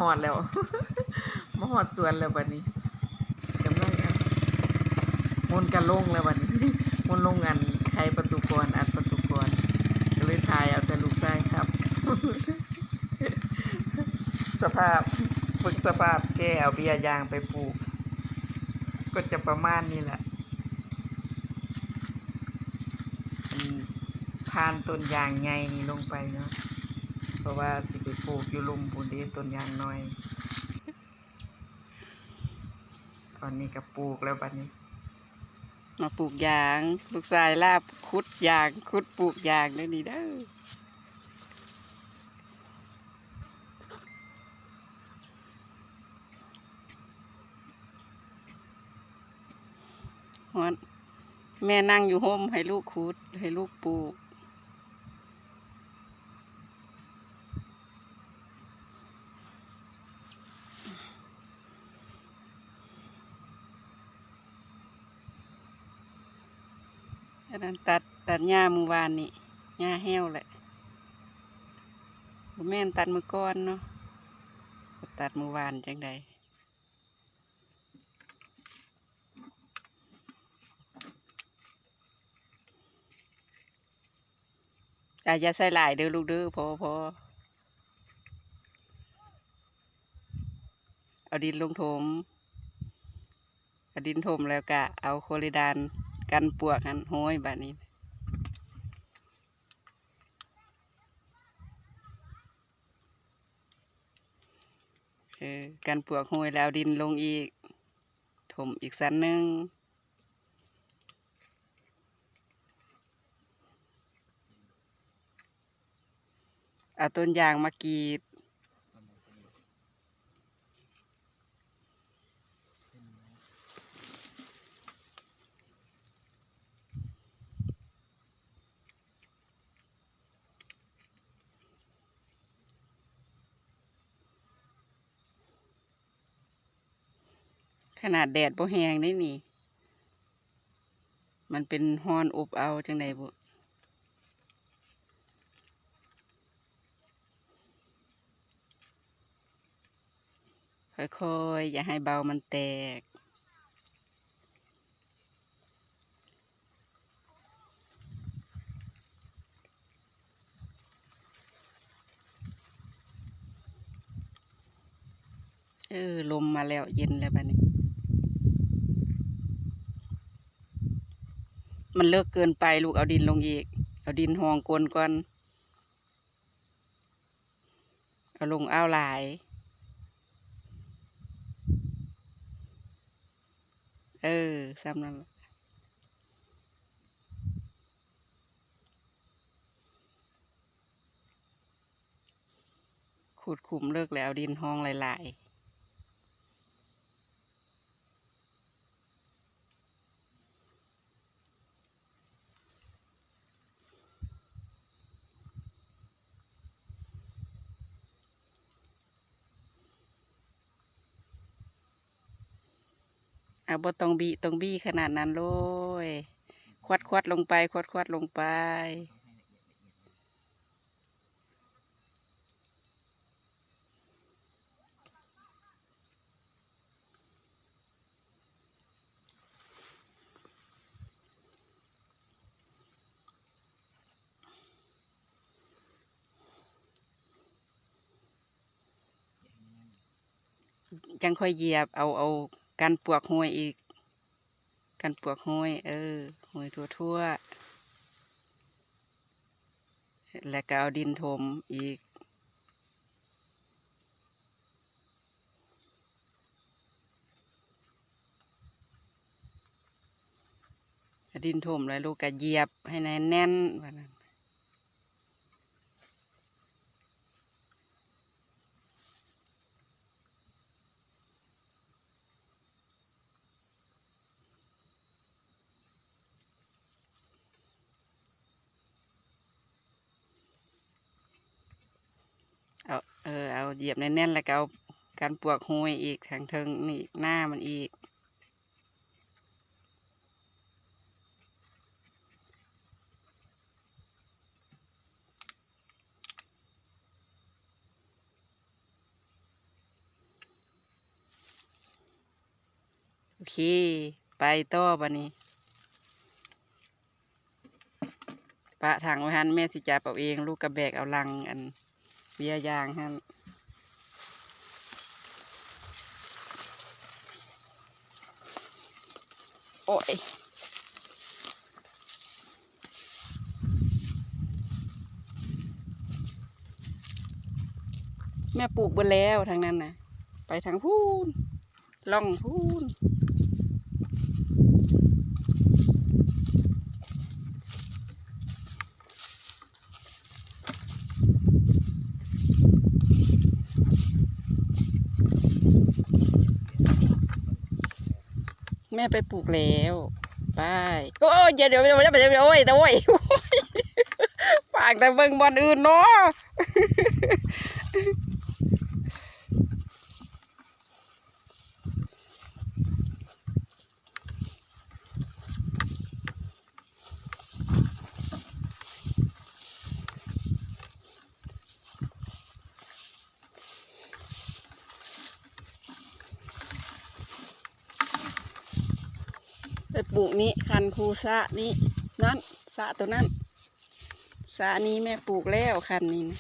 ຮອດແລ້ວ ມາຮອດສວນແລ້ວບັດນີ້ ກຳລັງ ໝຸ່ນກະລົງແລ້ວບັດນີ້ ໝຸ່ນລົງອັນໄຂປະຕູກອນ ອັດປະຕູກອນ ກໍເລີຍຖ່າຍເອົາແຕ່ລູກຊາຍຂັບ. ສະພາບ ເບິ່ງສະພາບແກ່ເອົາເບ້ຍຢາງໄປປູກ ກໍຈະປະມານນີ້ແຫຼະ. ອັນ ຜ່ານຕົ້ນຢາງໃຫຍ່ນີ້ລົງໄປເນາະ ເພາະວ່າຊິໄປປູກຢູ່ລຸ່ມພຸ້ນເດ້ ຕົ້ນຢາງນ້ອຍ. ຕອນນີ້ກໍປູກແລ້ວບັດນີ້ ມາປູກຢາງ ລູກຊາຍລາບຂຸດຢາງ ຂຸດປູກຢາງເດີ້ນີ້ເດີ້. ຮອດ ແມ່ນັ່ງຢູ່ຮົ່ມ ໃຫ້ລູກຂຸດ ໃຫ້ລູກປູກ. ອັນນັ້ນຕັດ ຕັດຫຍ້າມື້ວານນີ້ ຫຍ້າແຫ້ວແຫຼະ ບໍ່ແມ່ນຕັດມື້ກ່ອນເນາະ ຕັດມື້ວານຈັ່ງໃດ. ອາ ຢ່າໃສ່ຫຼາຍເດີ້ລູກເດີ້ ພໍ ພໍ ເອົາດິນລົງຖົມ ເອົາດິນຖົມແລ້ວກະເອົາໂຄລິດານກັນປວກຫັ້ນໂຮຍບາດນີ້. ເອີ ກັນປວກໂຮຍແລ້ວເອົາດິນລົງອີກ ຖົມອີກຊັ້ນໜຶ່ງ ເອົາຕົ້ນຢາງມາກຣີດ. ຂະໜາດແດດບໍ່ແຮງເດ້ນີ້ ມັນເປັນຮ້ອນອົບເອົາຈັ່ງໃດບຸ. ຄ່ອຍໆ ຢ່າໃຫ້ເບົາມັນແຕກ. ເອີ ລົມມາແລ້ວ ເຢັນແລ້ວບາດນີ້. ມັນເລິກເກີນໄປ ລູກ ເອົາດິນລົງອີກ ເອົາດິນຮອງກົ້ນກ່ອນ. ເອົາລົງ ເອົາຫຼາຍ ເອີ ສ່ຳນັ້ນລະ. ຂຸດຂຸມເລິກແລ້ວ ເອົາດິນຮອງຫຼາຍໆ. ເອົາ ບໍ່ຕ້ອງບີ້ ຕ້ອງບີ້ຂະໜາດນັ້ນໂລຍ ຄວັດໆລົງໄປ ຄວັດໆລົງໄປ. ຈັ່ງຄ່ອຍຢຽບເອົາ ເອົາ ກັນປວກໂຮຍອີກ ກັນປວກໂຮຍ ເອີ ໂຮຍທົ່ວໆ ແລ້ວກໍເອົາດິນຖົມອີກ. ເອົາດິນຖົມແລ້ວລູກກໍຢຽບໃຫ້ແໜ້ນໆ ວ່ານັ້ນ. ເອົາ ເອີ ເອົາຢຽບແໜ້ນໆ ແລ້ວກໍເອົາກັນປວກໂຮຍອີກ ທາງເທິງນີ້ ໜ້າມັນອີກ. ເ ເຄ ໄປຕໍ່ບາດນີ້. ປະຖັງໄວ້ຫັ້ນ ແມ່ຊິຈັບເອົາເອງ, ລູກກໍແບກເອົາລັງອັນເບ້ຍຢາງຫັ້ນ. ໂອ້ຍ ແມ່ປູກເບິດແລ້ວທາງນັ້ນນະ, ໄປທາງພຸ້ນ. ລ່ອງພຸ້ນ. ແມ່ໄປປູກແລ້ວ. ໄປ. ໂອ້ຍ ດຽວ ດຽວ ໂອ້ຍ ໂອ້ຍ ໂອ້ຍ ປາກແຕ່ເບິ່ງບ່ອນອື່ນເນາະ. ໄປປູກນີ້ ຄັນຄູສະນີ້ ນັ້ນ ສະໂຕນັ້ນ ສະນີ້ແມ່ປູກແລ້ວ ຄັນນີ້ນະ.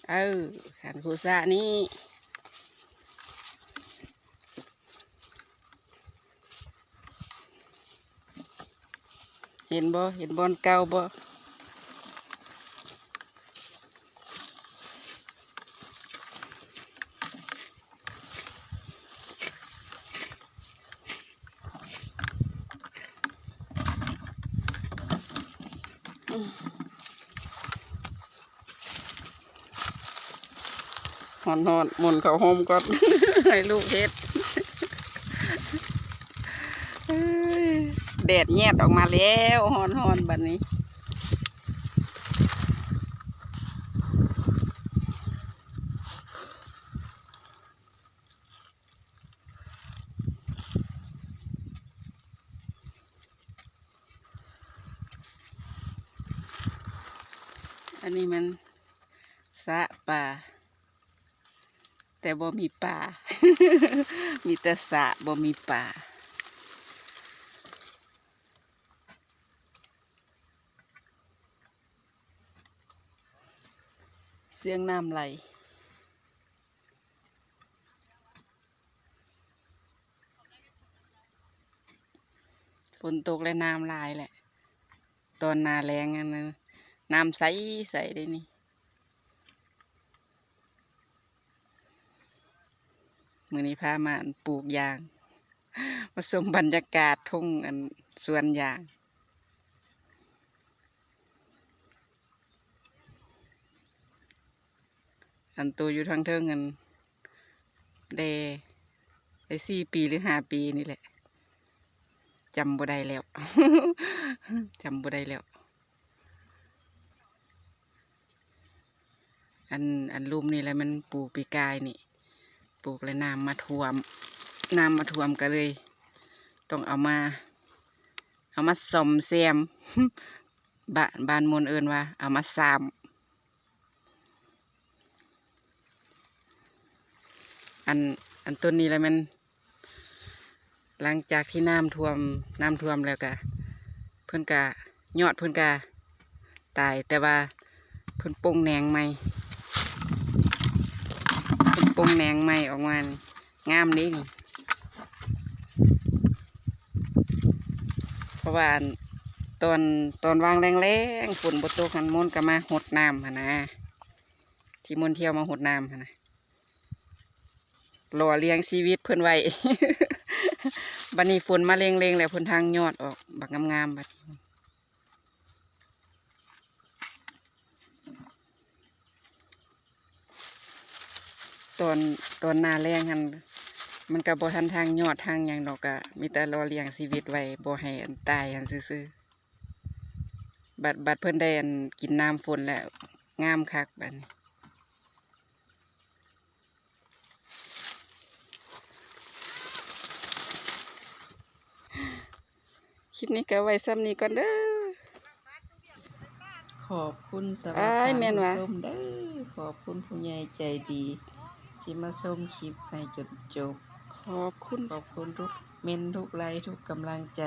ເອີ ຄັນຄູສະນີ້ ເຫັນບໍ່? ເຫັນບ່ອນເກົ່າບໍ່? ຮ້ອນໆ ໝູນເຂົ້າຮົ່ມກ່ອນ ໃຫ້ລູກເຮັດ. ເອີຍ ແດດແຍດອອກມາແລ້ວ ຮ້ອນໆ ບັດນີ້. ອັນນີ້ມັນສະປາ ແຕ່ບໍ່ມີປາ ມີແຕ່ສະ ບໍ່ມີປາ. ສຽງນ້ຳໄຫຼ. ຝົນຕົກແລ້ວນ້ຳຫຼາຍແຫຼະ ຕອນໜ້າແລ້ງຫັ້ນນະ ນ້ຳໃສໆ ເດ້ນີ້. ມື້ນີ້ພາມາ ອັນ ປູກຢາງ ມາຊົມບັນຍາກາດທົ່ງ ອັນ ສວນຢາງ. ອັນໂຕຢູ່ທາງເທິງ ອັນ ແດ່ ໄດ້ສີ່ປີ ຫຼື ຫ້າປີນີ້ແຫຼະ ຈຳບໍ່ໄດ້ແລ້ວ ຈຳບໍ່ໄດ້ແລ້ວ. ອັນ ອັນລຸ່ມນີ້ແຫຼະ ມັນປູກປີກາຍນີ້ ປູກແລ້ວນ້ຳມາຖ້ວມ ນ້ຳມາຖ້ວມ ກໍເລີຍຕ້ອງເອົາມາ ເອົາມາສ້ອມແຊມ ບ້ານ ບ້ານມົນເອີ້ນວ່າເອົາມາສ້າມ. ອັນ ອັນຕົ້ນນີ້ລະແມ່ນ ຫຼັງຈາກທີ່ນ້ຳຖ້ວມ ນ້ຳຖ້ວມແລ້ວກະ ເພິ່ນກະ ຍອດເພິ່ນກະຕາຍ ແຕ່ວ່າເພິ່ນປົງແໜງໃໝ່ ເພິ່ນປົງແໜງໃໝ່ອອກມານີ້ ງາມເດ້ນີ້. ເພາະວ່າ ອັນ ຕອນ ຕອນວ່າງແລງໆ ຝົນບໍ່ຕົກຫັ້ນ ມົນກໍມາຫົດນ້ຳຫັ້ນນະ ທີ່ມົນທ່ຽວມາຫົດນ້ຳຫັ້ນນະ ຫຼໍ່ລ້ຽງຊີວິດເພິ່ນໄວ້. ບັດນີ້ຝົນມາເລັ່ງໆ ແລ້ວ ເພິ່ນທັງຍອດອອກບັກງາມໆ ບັດນີ້. ຕອນ ຕອນໜ້າແລ້ງຫັ້ນ ມັນກໍບໍ່ທັນທັງຍອດທັງຫຍັງດອກ ກໍມີແຕ່ຫຼໍ່ລ້ຽງຊີວິດໄວ້ ບໍ່ໃຫ້ ອັນ ຕາຍຫັ້ນຊື່ໆ. ບັດ ບັດເພິ່ນໄດ້ ອັນ ກິນນ້ຳຝົນແລ້ວ ງາມຄັກບັດນີ້. ຄລິບນີ້ກໍໄວ້ສ່ຳນີ້ກ່ອນເດີ. ຂອບຄຸນສຳລັບທ່ານຜູ້ຊົມເດີ້. ຂອບຄຸນຜູ້ໃຫຍ່ໃຈດີທີ່ມາຊົມຄລິບໃຫ້ຈົນຈົບ. ຂອບຄຸນ ຂອບຄຸນທຸກເມັນທຸກໄລ ທຸກກຳລັງໃຈ.